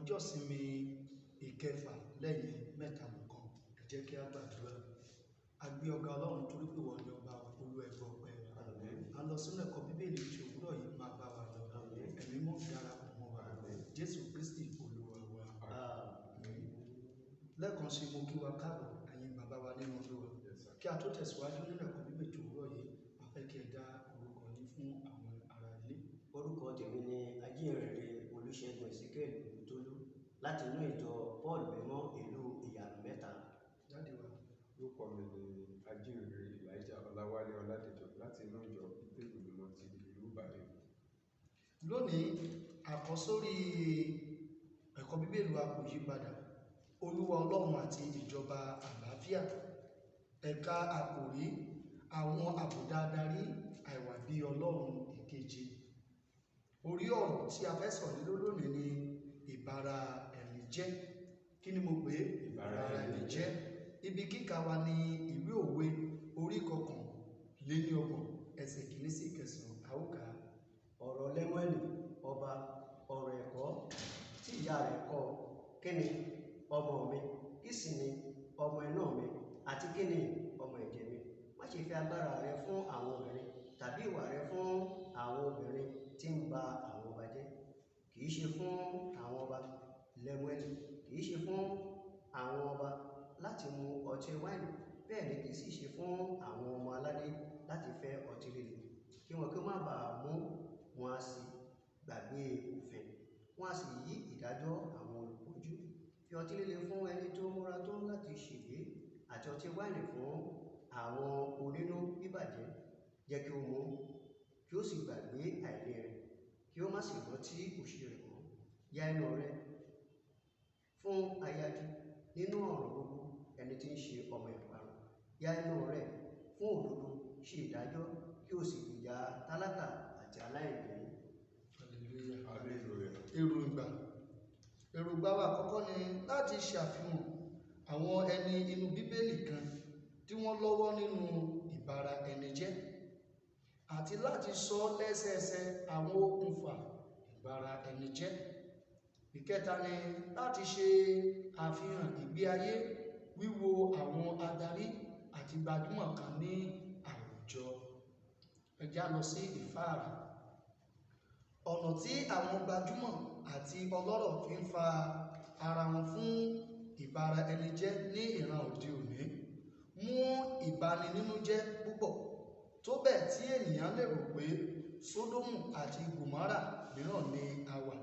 Ọjọ́ ìsinmi ìkẹfà lẹ́yìn mẹ́ta lọ́kan. Ẹ jẹ́ kí a gbàdúrà. A gbé ọ̀gá Ọlọ́run torí pé ìwọ ni ọba olú ẹgbọ́ ọpẹ́ wa. A lọ sínú ẹ̀kọ́ Bíbélì tí òwúrọ̀ yìí, máa bá wa lọ. Ẹ̀mí mọ́ darapọ̀ mọ́ wa. Jésù Kristi Olúwa wa. Lẹ́ẹ̀kan sí, mo kí wa káàbọ̀, ẹ̀yin bàbá wa nínú Olúwa. Kí a tó tẹ̀síwájú nínú ẹ̀kọ́ Bíbélì tí òwúrọ̀ yìí, a fẹ́ kí ẹ dá orúkọ yín fún àwọn ará ilé. Orúkọ tèmi ni Ajíhìnrere Olúṣẹ́gun Ezekiel Olútólú láti inú ìjọ Paul Mímọ́, ìlú Ìyànà Mẹ́ta. Jáde wa. Orúkọ mi ni Ajíhìnrere Elijah Ọláwálé Ọládẹjọ láti inú ìjọ Pétérù Mímọ́ ti ìlú Ìbàdàn. Lónìí, àkọ́sórí ẹ̀kọ́ Bíbélì wa kò yí padà: Olúwa Ọlọ́run àti ìjọba àlàáfíà. Ẹ̀ka àkòrí: àwọn àbùdá adarí àìwà bí Ọlọ́run ìkeje. Orí ọ̀rọ̀ tí a fẹ́ sọ̀rọ̀ lé lónìí ni ìbára ẹni jẹ́. Kí ni mo pè é? Ìbára ẹni jẹ́. Ibi kíkà wa ní ìwé Òwe orí 31, ẹsẹ̀ 1 sí 9. A ó kà á. Ọ̀rọ̀ Lẹ́múẹ́lì ọba, ọ̀rọ̀ ẹ̀kọ́ tí ìyá rẹ̀ kọ́: Kí ni ọmọ mi? Kí sì ni ọmọ inú mi? Àti kí ni ọmọ ẹ̀jẹ̀ mi? Má ṣe fi agbára rẹ fún àwọn obìnrin, tàbí ìwà rẹ fún àwọn obìnrin tí ń ba àwọn ọba jẹ́. Kì í ṣe fún àwọn ọba, Lẹ́múẹ́lì, kì í ṣe fún àwọn ọba láti mu ọtí wáìnì, bẹ́ẹ̀ ni kì í sì ṣe fún àwọn ọmọ aládé láti fẹ́ ọtí líle, kí wọn kí ó má bàa mú wọn á sì gbàgbé òfin, wọn á sì yí ìdájọ́ àwọn olùpọ́njú. Fi ọtí líle fún ẹni tó múra tó láti ṣègbé, àti ọtí wáìnì fún àwọn onínú bíbàjẹ́. Jẹ́ kí ó mu, kí ó sì gbàgbé àìní rẹ̀, kí ó má sì rántí òṣì rẹ̀ mọ́. Ya ẹnu rẹ fún ayájú nínú ọ̀rọ̀ gbogbo ẹni tí ń ṣe ọmọ ìparun. Ya ẹnu rẹ fún òdodo, ṣe ìdájọ́, kí o sì gbèjà tálákà àti aláìní. Hallelujah. Hallelujah. Èròǹgbà wa àkọ́kọ́ ni láti ṣàfihàn àwọn ẹni inú Bíbélì kan tí wọ́n lọ́wọ́ nínú ìbára ẹni jẹ́, àti láti sọ lẹ́sẹẹsẹ àwọn okùnfà ìbára ẹni jẹ́. Ìkẹta ni láti ṣe àfihàn ìgbé ayé wíwo àwọn adarí àti gbajúmọ̀ kan ní àwùjọ. Ẹ já lọ sí ìfáàrà. Ọ̀nà tí àwọn gbajúmọ̀ àti ọlọ́rọ̀ fi ń fa ara wọn fún ìbára ẹni jẹ́ ní ìran òde òní mú ìbaninínújẹ́ púpọ̀ tó bẹ́ẹ̀ tí ènìyàn lè rò pé Sódómù àti Gòmórà mìíràn ni a wà.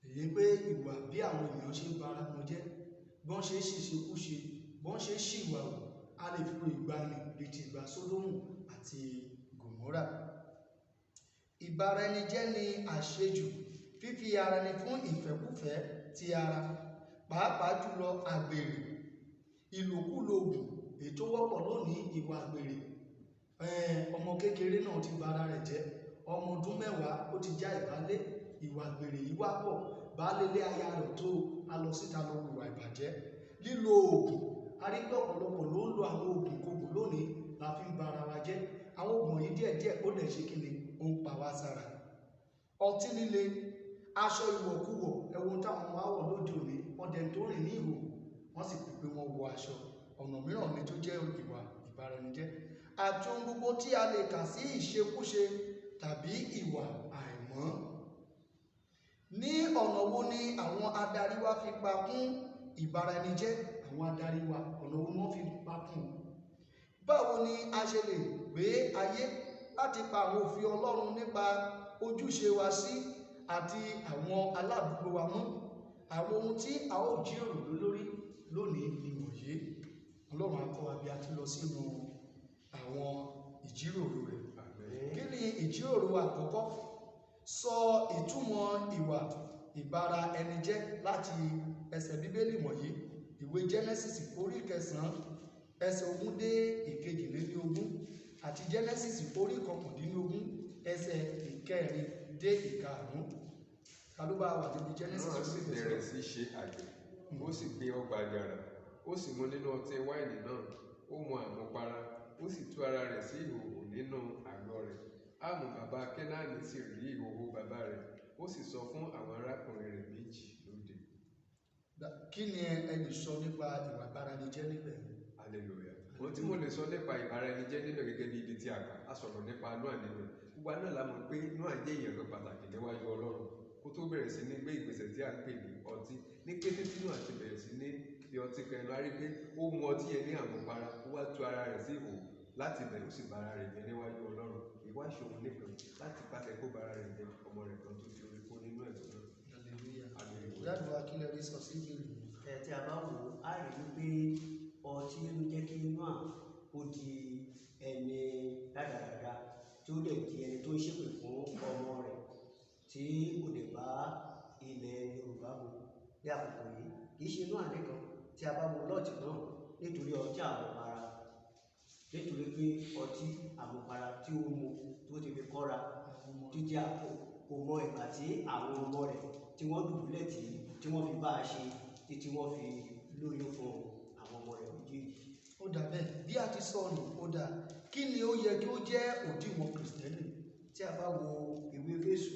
Èyí pé ìwà bí àwọn ènìyàn ṣe ń bara wọn jẹ́, bí wọ́n ṣe ń ṣìṣekúṣe, bí wọ́n ṣe ń ṣìwà hù, a lè fi ìgbàanì bíi ti ìgbà Sódómù àti Gòmórà. Ìbára ẹni jẹ́ ni àṣejù fífi ara ẹni fún ìfẹ́kúfẹ̀ẹ́ ti ara, pàápàá jùlọ àgbèrè, ìlòkulò ògùn èyí tó wọ́pọ̀ lónìí, ìwà àgbèrè. Ọmọ kékeré náà ti bara rẹ̀ jẹ́, ọmọ ọdún 10 ó ti já ìbálé. Ìwà àgbèrè yìí wá pọ̀, baálé ilé aya rẹ̀ tó a lọ síta lọ hùwà ìbàjẹ́. Lílo ògùn, a rí pé ọ̀pọ̀lọpọ̀ ló ń lo àwọn ògùn kògùn lónìí la fi ń bara wa jẹ́. Àwọn ògùn yìí díẹ̀díẹ̀ ó dẹ̀ ṣe kíni, ó ń pa wá sára. Ọtí líle, aṣọ ìwọ̀kuwọ̀, ẹ̀wọ̀n táwọn ọmọ wa wọ̀ lóde òní, wọ́n dẹ̀ tó rìn ní ìhòòhò, wọ́n sì pè pé wọ́n wọ aṣọ. Ọ̀nà mìíràn ni tó jẹ́ ìwà ìbáraẹnijẹ́, àti ohun gbogbo tí a lè kà sí ìṣekúṣe tàbí ìwà àìmọ́. Ní ọ̀nà wo ni àwọn adarí wa fi pa kún ìbáraẹnijẹ́? Àwọn adarí wa, ọ̀nà wo ni wọ́n fi pa kún? Báwo ni a ṣe lè gbé ayé láti pa àwọn òfin Ọlọ́run nípa ojúṣe wa sí àti àwọn aládùúgbò wa mọ́? Àwọn ohun tí a ó jíròrò lórí lónìí ni wọ̀nyí. Ọlọ́run á kọ́ wa bí a ti lọ sínú àwọn ìjíròrò rẹ̀. Kí ni ìjíròrò àkọ́kọ́? Sọ ìtumọ̀ ìwà ìbára ẹni jẹ́ láti ẹsẹ̀ Bíbélì wọ̀nyí: ìwé Genesis orí 9, ẹsẹ̀ 20 dé 22, àti Genesis orí 19, ẹsẹ̀ 4 dé 5. Ta ló bá wà níbi Genesis Náà sì orí bẹ̀rẹ̀ 9? sí ṣe àgbẹ̀, ó sì gbin ọgbà àjàrà, ó sì mu nínú ọtí wáìnì náà, ó mu àmupara, ó sì tú ara rẹ̀ sí ìhòhò nínú àgọ́ rẹ̀. Hámù bàbá Kénáánì sì rí ìhòhò bàbá rẹ̀, Ó sì sọ fún àwọn arákùnrin rẹ̀ méjì lóde. Kí ni ẹ lè sọ nípa ìwà ìbáraẹnijẹ́ níbẹ̀? Hallelujah. Ohun tí mo lè sọ nípa ìbáraẹnijẹ́ níbẹ̀ gẹ́gẹ́ bí ibi tí a kà á sọ̀rọ̀ nípa Nóà níbẹ̀. Gbogbo wa náà la mọ̀ pé Nóà jẹ́ èèyàn kan pàtàkì níwájú Ọlọ́run kó tó bẹ̀rẹ̀ sí ní gbé ìgbésẹ̀ tí à ń pè ní ọtí. Ní kété tí Nóà ti bẹ̀rẹ̀ sí ní fi ọtí kan ẹnu, a rí pé ó mu ọtí yẹn ní àmupara, ó wá tú ara rẹ̀ sí ìhòòhò láti bẹ̀, ó sì bá ara rẹ̀ jẹ́ níwájú Ọlọ́run. Ìwá ìṣòro nìkan láti pàṣẹ kó bá ara rẹ̀ jẹ́ ọmọ rẹ̀ kan tó fi orí kó nínú ẹ̀dùn náà. Hallelujah. Hallelujah. Dáàdì wa, kí lẹ rí sọ sí ìbéèrè yìí? Ẹ tí a bá wò ó, á rí wípé ọtí ló jẹ́ kí Nóà ó di ẹni rádaràda, tí ó dẹ̀ di ẹni tó ń ṣépè fún ọmọ rẹ̀, tí kò dẹ̀ bá ilẹ̀ Yorùbá mu ní àkókò yìí. Kì í ṣe Nóà nìkan, tí a bá wo Lọ́ọ̀tì náà nítorí ọtí àmupara, nítorí pé ọtí àmupara tí ó mu tó ti fi kọ́ra títí kò mọ ìgbà tí àwọn ọmọ rẹ̀ tí wọ́n dùbúlẹ̀ tí wọ́n fi bá a ṣe títí wọ́n fi lóyún fún àwọn ọmọ rẹ̀ méjèèjì. Ó dà bẹ́ẹ̀ bí a ti sọ nù. Ó dà, kí ni ó yẹ kí ó jẹ́ òdiwọ̀n Kìrìsìtẹ́nì? Tí a bá wo ìwé Éfésù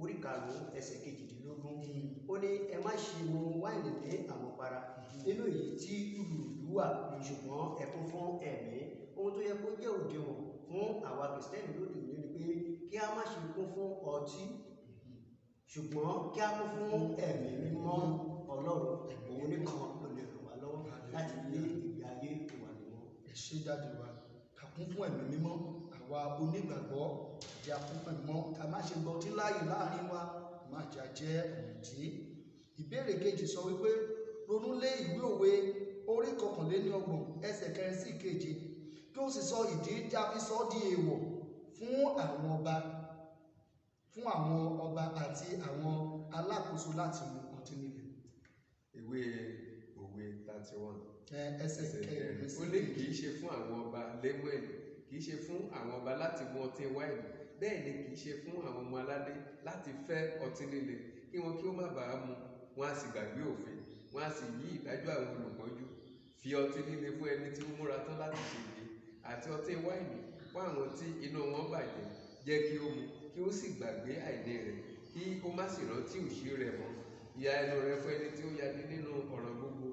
orí 5 ẹsẹ̀ 18, ó ní ẹ má ṣe mu wáìnì ní àmupara nínú èyí tí rúdurùdu wà, ṣùgbọ́n ẹ kún fún ẹ̀mí. Ohun tó yẹ kó jẹ́ òdiwọ̀n fún àwa Kìrìsìtẹ́nì lóde òní ni pé kí a má ṣe kún fún ọtí, ṣùgbọ́n kí a kún fún ẹ̀mí mímọ́ Ọlọ́run. Òun nìkan ló lè ràn wá lọ́wọ́ láti gbé ìgbé ayé ìwà mímọ́. Ẹ ṣé dáàdì wa. Ká kún fún ẹ̀mí mímọ́. Àwa onígbàgbọ́ jẹ́ a kún fún ẹ̀mí mímọ́, ká má ṣe gbọ́ ọtí láàyè láàrin wa, má jẹ́ jẹ́ ọ̀mùtí. Ìbéèrè kejì sọ wípé ronú lé ìwé òwe orí 31 ẹsẹ̀ 4 sí 7, kí ó sì sọ ìdí tí a fi sọ ọ́ di èèwọ̀ fún àwọn ọba àti àwọn alákòóso láti mu ọtí líle. Ìwé òwe 31 ẹsẹ̀ ẹsẹ̀ 4 4 sí Ó ní kì í ṣe fún àwọn ọba Lémúẹ̀lì, kì í ṣe fún àwọn ọba láti mu ọtí wáìnì, bẹ́ẹ̀ ni kì í ṣe fún àwọn ọmọ aládé láti fẹ́ ọtí líle, kí wọn kí ó má bàa mu, wọn á sì gbàgbé òfin, wọn á sì yí ìdájọ́ àwọn olùpọ́njú. Fi ọtí líle fún ẹni tí ó múra tán láti ṣègbé, àti ọtí wáìnì fún àwọn tí inú wọn bàjẹ́. Jẹ́ kí ó mu, kí ó sì gbàgbé àìní rẹ̀, kí ó má sì rántí òṣì rẹ̀ mọ́. Ya ẹnu rẹ fún ẹni tí ó yarí nínú ọ̀ràn gbogbo,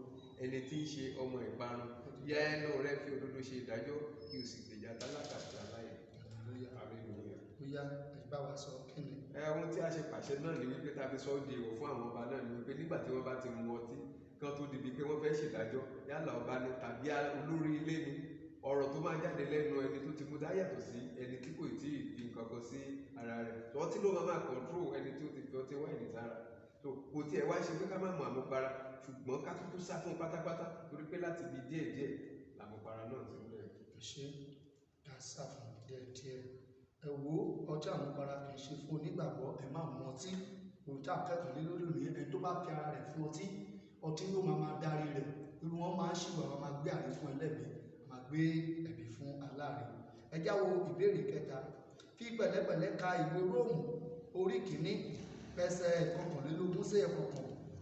ẹni tí ń ṣe ọmọ ìparun. Ya ẹnu rẹ fi òdodo ṣe ìdájọ́, kí o sì gbèjà tálákà àti aláìní. Hallelujah. Hallelujah. Ó yá, ẹ bá wa sọ kí ni. Ohun tí a ṣe pàṣẹ náà ni wípé tá a fi sọ ọ́ di èèwọ̀ fún àwọn ọba náà ni wípé nígbà tí wọ́n bá ti mu ọtí kan tó di pé wọ́n fẹ́ ṣèdájọ́, yálà ọba ni tàbí olórí ilé ni, ọ̀rọ̀ tó máa jáde lẹ́nu ẹni tó ti mu dá yàtọ̀ sí ẹni tí kò tí ì fi nǹkan kan sí ara rẹ̀. Ọtí ló máa máa control ẹni tí ó ti fi ọtí wáìnì sára. Tó kò tiẹ̀ wá ṣe pé ká má mu àmupara, ṣùgbọ́n ká kúkú sá fún un pátápátá, torí pé láti ibi díẹ̀díẹ̀ làmupara náà ti ń bẹ̀rẹ̀. Ẹ ṣé, ká sá fún díẹ̀díẹ̀. Ẹ wo, ọtí àmupara kì í ṣe fún onígbàgbọ́. Ẹ má mu ọtí. Ohun tí a kẹ́kọ̀ọ́ lé lórí òní, ẹni tó bá fi ara rẹ̀ fún ọtí, ọtí yóò máa máa darí rẹ̀. Irú wọn máa ń ṣìwà, wọn máa gbé àrí fún ẹlẹ́bi, máa gbé ẹ̀bí fún aláre. Ẹ já wo ìbéèrè kẹta. Fi pẹ̀lẹ́pẹ̀lẹ́ ka ìwé Róòmù orí 1 ẹsẹ̀ 21 sí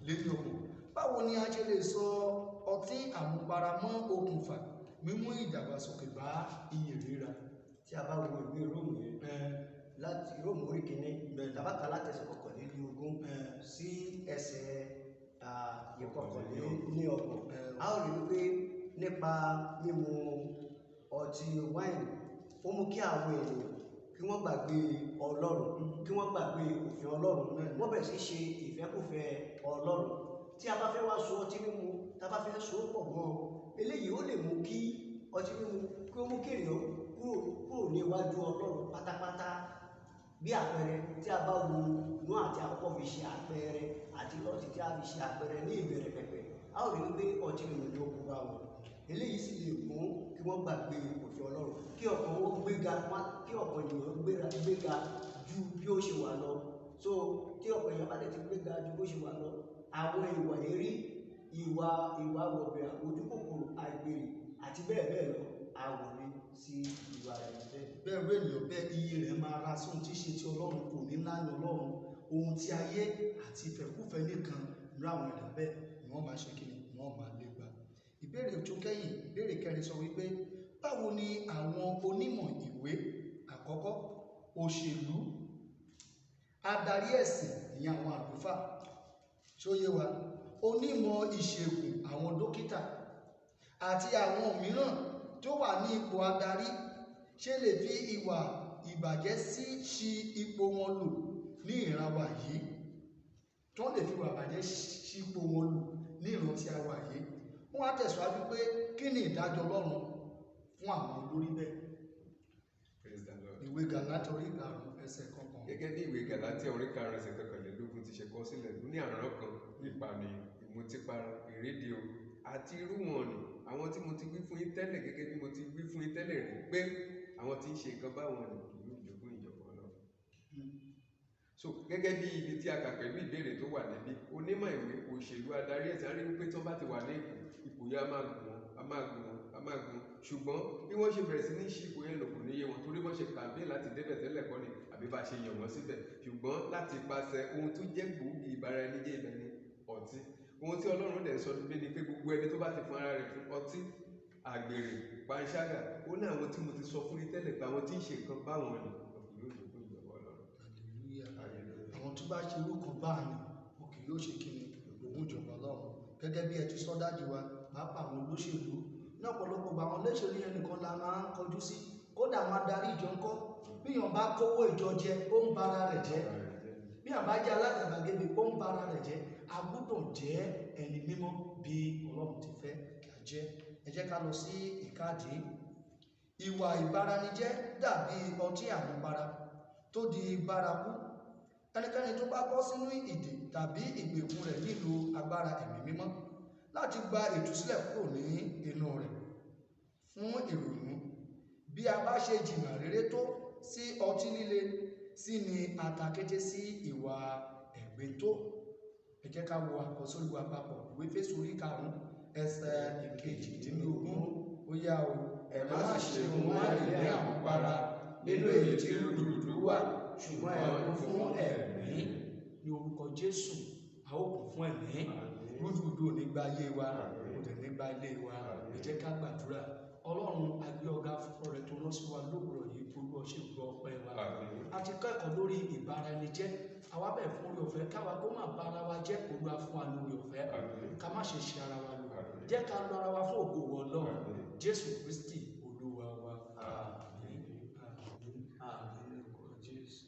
31. Báwo ni a ṣe lè sọ ọtí àmupara mọ́ okùnfà mímú ìdàgbàsókè bá ìyè ríra? Tí a bá wo ìwé Róòmù yẹn, láti Róòmù orí 1, tá bá kà láti ẹsẹ̀ 21 sí ẹsẹ̀ 31, a ó rí wípé nípa mímu ọtí wáìnì, ó mú kí àwọn ènìyàn kí wọ́n gbàgbé Ọlọ́run, kí wọ́n gbàgbé òfin Ọlọ́run, wọ́n bẹ̀rẹ̀ sí ṣe ìfẹ́kùfẹ́ Ọlọ́run. Tí a bá fẹ́ wá so ọtí mímu, tá a bá fẹ́ so pọ̀ mọ́ eléyìí, ó lè mú kí ọtí mímu kí ó mú kí ènìyàn kúrò ní iwájú Ọlọ́run pátápátá. Bí àpẹẹrẹ, tí a bá wo Nóà tí a kọ́kọ́ fi ṣe àpẹẹrẹ àti Lọ́ọ̀tì tí a fi ṣe àpẹẹrẹ ní ìbẹ̀rẹ̀ pẹ̀pẹ̀, a ó rí wípé ọtí mímu ni ó kó bá wọn. Eléyìí sì lè mú kí wọ́n gbàgbé òfin Ọlọ́run, kí ọkàn wọn gbéga, kí ọkàn ènìyàn gbéga ju bí ó ṣe wà lọ. So tí ọkàn èèyàn bá dẹ̀ ti gbéga ju bó ṣe wà lọ, àwọn ìwà èérí, ìwà wọ̀bìà, ojú kòkòrò, àìgbèrè àti bẹ́ẹ̀ bẹ́ẹ̀ lọ á wọlé sí ìwà rẹ̀ bẹ́ẹ̀. Bẹ́ẹ̀ rú ènìyàn bẹ́ẹ̀, iye rẹ̀ máa ra sóhun tí ṣe ti Ọlọ́run, kò ní láyọ̀ Ọlọ́run. Ohun tí ayé àti ìfẹ́kúfẹ̀ẹ́ nìkan irú àwọn ẹ̀dá bẹ́ẹ̀ ni wọ́n máa ṣe kíni, wọ́n máa lépa. Ìbéèrè tó kẹ́yìn, ìbéèrè kẹrin sọ wípé báwo ni àwọn onímọ̀ ìwé àkọ́kọ́, òṣèlú Adarí ẹ̀sìn, ìyẹn àwọn àlùfáà, ṣó yé wa, onímọ̀ ìṣègùn, àwọn dókítà àti àwọn mìíràn tó wà ní ipò adarí ṣe lè fi ìwà ìbàjẹ́ sí ṣi ipò wọn lò ní ìran wa yìí, tó lè fi ìwà ìbàjẹ́ ṣi ipò wọn lò ní ìran tí a wà yìí. Wọ́n á tẹ̀síwájú pé kí ni ìdájọ́ Ọlọ́run fún àwọn olórí bẹ́ẹ̀? Praise the Lord. Ìwé Gàláátì orí 5 ẹsẹ̀ 1. Gẹ́gẹ́ bí ìwé Gàlátíà orí 5 ẹsẹ̀ 21 ti ṣe kọ sílẹ̀, ó ní àrán kan, ìpànìyàn, ìmutípara, ìréde òru àti irú wọn ni àwọn tí mo ti wí fún yín tẹ́lẹ̀, gẹ́gẹ́ bí mo ti wí fún yín tẹ́lẹ̀ rí pé àwọn tí ń ṣe nǹkan báwọn ni kì yóò jogún ìjọba Ọlọ́run. So gẹ́gẹ́ bí ibi tí a kà pẹ̀lú ìbéèrè tó wà níbí, onímọ̀ ìwé, òṣèlú, adarí ẹ̀sìn, a rí wípé tí wọ́n bá ti wà ní ipò, ipò yẹn a máa gùn wọn, a máa gùn wọn, a máa gùn wọn. Ṣùgbọ́n bí wọ́n ṣe bẹ̀rẹ̀ sí ní ṣí ipò yẹn lò kò ní yé wọn, torí wọ́n ṣe campaign láti débẹ̀ tẹ́lẹ̀ kọ́ ni àbí bá ṣe yàn wọ́n síbẹ̀. Ṣùgbọ́n láti ipasẹ̀ ohun tó jẹ́ gbòógì ìbára ẹni jẹ́ ibẹ̀ ni ọtí. Ohun tí Ọlọ́run dẹ̀ sọ níbí ni pé gbogbo ẹni tó bá ti fún ara rẹ̀ fún ọtí, àgbèrè, panṣágà, ó ní àwọn tí mo ti sọ fún yín tẹ́lẹ̀ pé àwọn tí ń ṣe nǹkan báwọn ni wọn kì yóò jogún ìjọba Ọlọ́run. Hallelujah. Àwọn tó bá ṣe irú kan báà ni wọn kì yóò ṣe kíni, jogún ìjọba Ọlọ́run. Gẹ́gẹ́ bí ẹ ti sọ dájú wa, pàápàá àwọn olóṣèlú ní ọ̀pọ̀lọpọ̀ àwọn olóṣèlú yẹn nìkan la máa ń kọjú sí. Kódà àwọn adarí ìjọ ńkọ́, bí èèyàn bá kówó ìjọ jẹ, ó ń bara rẹ̀ jẹ́. Bí èèyàn bá jẹ́ alágàbàgebè, ó ń bara rẹ̀ jẹ́. A gbọ́dọ̀ jẹ́ ẹni mímọ́ bí Ọlọ́run ti fẹ́ kí a jẹ́. Ẹ jẹ́ ká lọ sí ìkádìí. Ìwà ìbaranijẹ́ dàbí ọtí àmupara tó di bárakú. Ẹnikẹ́ni tó bá bọ́ sínú ìdè tàbí ìgbèkùn rẹ̀ nílò agbára ẹ̀mí mímọ́ láti gba ìtúsílẹ̀ kúrò ní inú rẹ̀ fún ìrònú. Bí a bá ṣe jìnnà réré tó sí ọtí líle sí ni àtàkété sí ìwà ẹ̀gbin tó. Ẹ jẹ́ ká wo àkọsílẹ̀ wa papọ̀. Ìwé Éfésù orí 5 ẹsẹ̀ 18. Ó yá o. Ẹ má sì ṣe mu wáìnì ní àmupara nínú èyí tí rúdurùdu wà, ṣùgbọ́n ẹ kún fún ẹ̀mí. Ní orúkọ Jésù, a ó kún fún ẹ̀mí. Rúdurùdu ò ní gba ayé wa, kò dẹ̀ ní gba ilé wa. Ẹ jẹ́ ká gbàdúrà. Ọlọ́run, a gbé ọ̀gá fún ọrẹ tó rán sí wa lówùrọ̀ yìí. Olúwa ṣe gbọ́ ọpẹ́ wa. A ti kẹ́kọ̀ọ́ lórí ìbáraẹnijẹ́. Àwa bẹ̀ fún oore ọ̀fẹ́ káwa kó má bá ara wa jẹ́. Olúwa fún wa lórí ọ̀fẹ́ ká má ṣe ṣe ara wa lò. Jẹ́ ká lo ara wa fún ògo Ọlọ́run. Jésù Kristi